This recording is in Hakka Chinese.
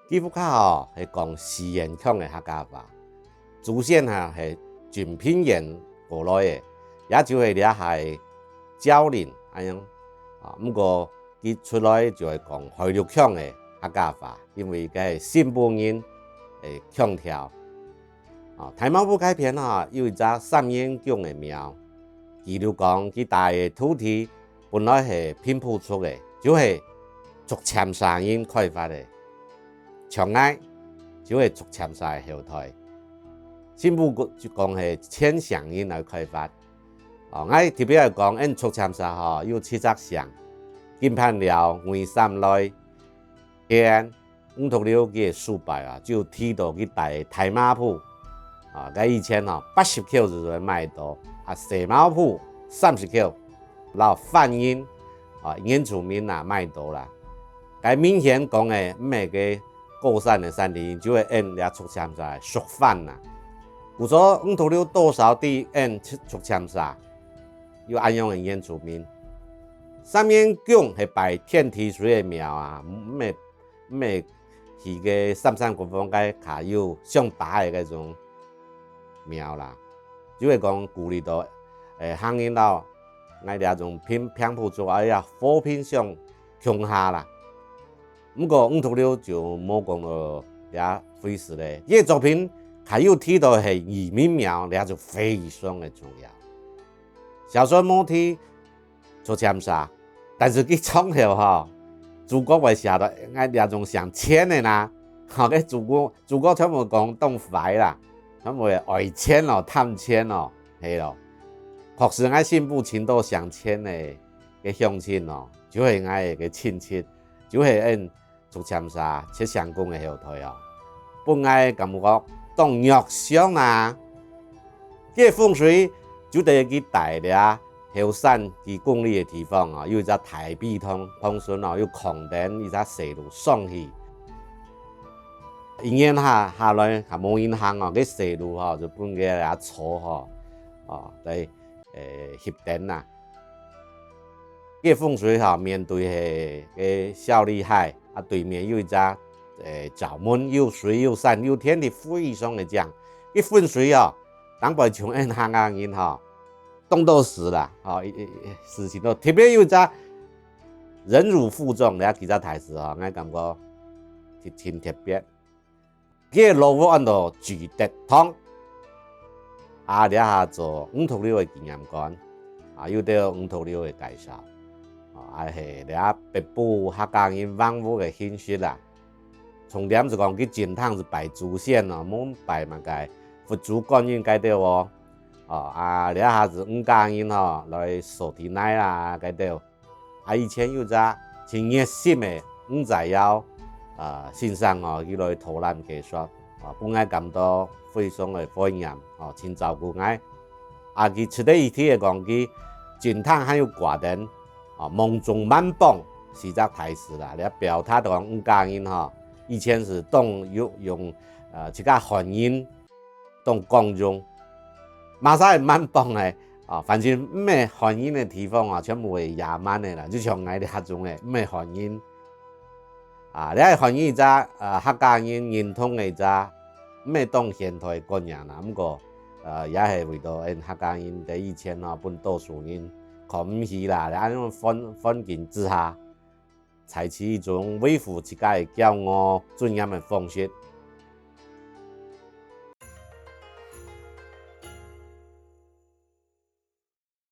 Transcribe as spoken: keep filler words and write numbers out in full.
佢屋下吼係講四縣腔个客家話，祖先吼係盡平原過來个，也就係這下个蕉林恁樣。啊，毋過佢出來就係講海陸腔个客家話，因為該係新埔人个腔調。啊，大茅埔該片吼有一隻三元宮个廟，記錄講佢大个土地 本來係平埔族个，就係竹塹社人開發个。像𠊎就係竹塹社个後代。新埔就講係遷城人來開發。哦，𠊎特別來講，𫣆竹塹社吼有七隻姓：金、潘、廖、魏、三、來、田。 吳濁流佢个手牌啊，就提到佢戴大茅埔。啊，該以前吼，八十箍就會買到，啊，細茅埔三十箍，摎番人，啊，原住民啊買到啦。該明顯講个，毋係該高山个山地人，就係𫣆這竹塹社个熟番啦。故所吳濁流多少知𫣆竹塹社有恁樣个原住民。三元宮係拜天地水个廟啊，毋係 毋係去該三山國王該較有象徵个該種廟啦。就係講鼓勵到，誒，客人摎𠊎這種平、平埔族愛啊和平相共下啦。毋過吳濁流就無講到這回事咧。佢个作品較有提到係義民廟，這就非常个重要。小說無提 竹塹社。但是佢從頭吼，主角會寫到𠊎這種姓錢个啦，吼，該主角、主角全部講當壞啦，全部會愛錢咯，貪錢咯，係咯。確實𠊎新埔盡多姓錢个、个鄉親咯，就係𠊎个親戚，就係𫣆 竹塹社七姓公个後代哦，分𠊎感覺當弱相啊。該風水就在佢戴這後山幾公里个地方哦，有一隻大陂塘，塘脣哦，有囥等一隻細路上去。一年下、下來，還無人行哦，該細路吼，就分該草吼，哦，來，誒，翕等啊。 該風水吼，面對係該小里溪，啊，對面有一隻，誒，鳥門，有水有山有田地，非常个靚。該風水哦，當擺像𫣆客家人吼，當多事啦，吼，一、一、一事情都特別有一隻忍辱負重，這幾隻大字吼，𠊎感覺真、真特別。 佢个老屋安到聚德堂。啊，這下做吳濁流个紀念館，啊，有對吳濁流个介紹，啊，係這北部客家人橫屋个形式啦。重點就講佢正廳係拜祖先哦，無拜麼个佛祖觀音該兜哦。哦，啊，這下係吳家人吼，來掃地泥啦，該兜。 啊，以前有隻盡熱心个吳載堯，啊，先生哦，佢來導覽解說，啊，分𠊎感到非常个懷念，哦，盡照顧𠊎。啊，佢值得一提个講，佢正廳還有掛等，啊，望中滿邦四隻大字啦，這表達講吳家人吼，以前係當有用，呃，自家漢人 當光榮。麼儕滿邦个，啊，反正毋係漢人个地方啊，全部係野蠻个啦，就像𠊎這種个，毋係漢人。啊，這係漢人一隻，呃，客家人認同个一隻，毋係當現代觀念啦，毋過，呃，也係為著𫣆客家人在以前吼，分多數人看毋起啦，這種環、環境之下， 採取一種維護自家个驕傲、尊嚴个方式，